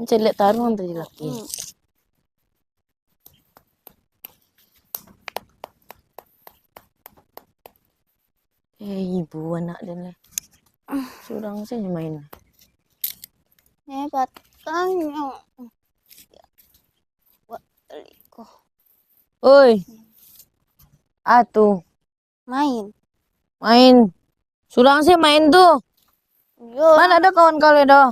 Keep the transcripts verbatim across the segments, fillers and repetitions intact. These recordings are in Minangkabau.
Caliak taruang tadi laki. Eh, ibu anak dia ni. Surang saja main. Eh, batangnyo. Buat balik ko. Oi. Ah, tu. Main. Main. Surang sih main tu. Iyo. Mana ada kawan kau lai doh?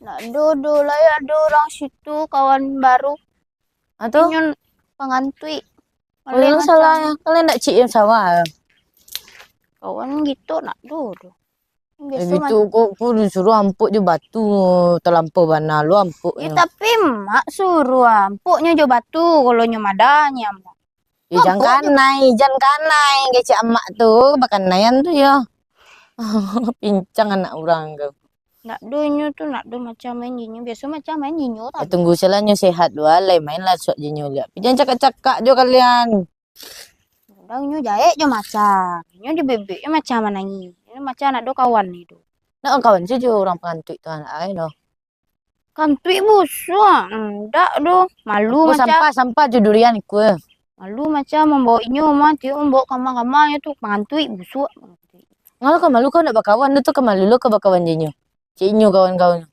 Nak do, do lai ado urang situ, kawan baru. Ah, tu? Inyo pangantuik. Oh, yang salah. Kalian ndak cik yang sawah. Kawan gitu nak do, do. Eh, biaso gitu, kok, kok disuruh ampuk jo batu, talampau bana lo ampuk. Ya, tapi mak suruah ampuknyo jo batu, kalau nyo madanyo ampuk. Eh, jan kanai, jan kanai, kecek amak tu, bakanaian tu yo. Pincang anak urang tu. Nak do inyo tu, nak do macam main jinyo, biaso macam main jinyo. Eh, tunggu salah nyo sehat dulu, lai main lah sok jinyo liak. Jan cakak-cakak jo kalian. Kadang inyo jaek jo macam. Inyo dibebek jo macam manangih. Inyo macam nak do kawan ni tu. Nak kawan sajo urang pangantuik tu anak ai doh. Kantuik busuak. Ndak doh. Malu macam. Sampah, sampah jo durian ikua. Malu macam mambawa inyo mah, tiok mambawa kama-kama inyo tu pangantuik busuak. Ngalo ka malu kau nak bakawan tu, ka malu lo ka bakawan jo inyo. Cek inyo kawan-kawan.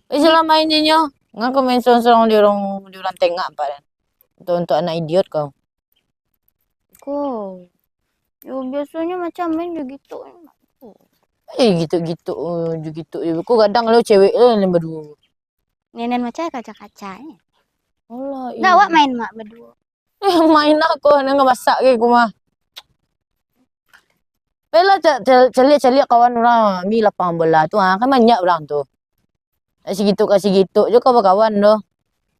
Eh, salah main je nyo. Ngako main sorang-sorang di urang, di urang tengah, Pak. Untuk, untuk anak idiot kau. Ko. Yo, biasonyo macam main jo gitu. Eh, gitu-gitu, oh, jo gitu. Ko gadang lo cewek lo nan baduo. Nenen macam kaca-kaca, eh. Alah, ndak awak main mak baduo. Eh, main lah ko, nan masak ke ko mah. Baiklah, ca-, ca-, caliak-caliak kawan urang, mi lapangan bola tu, ha, kan banyak urang tu. Nak sigituk ka sigituk jo ka bakawan tu.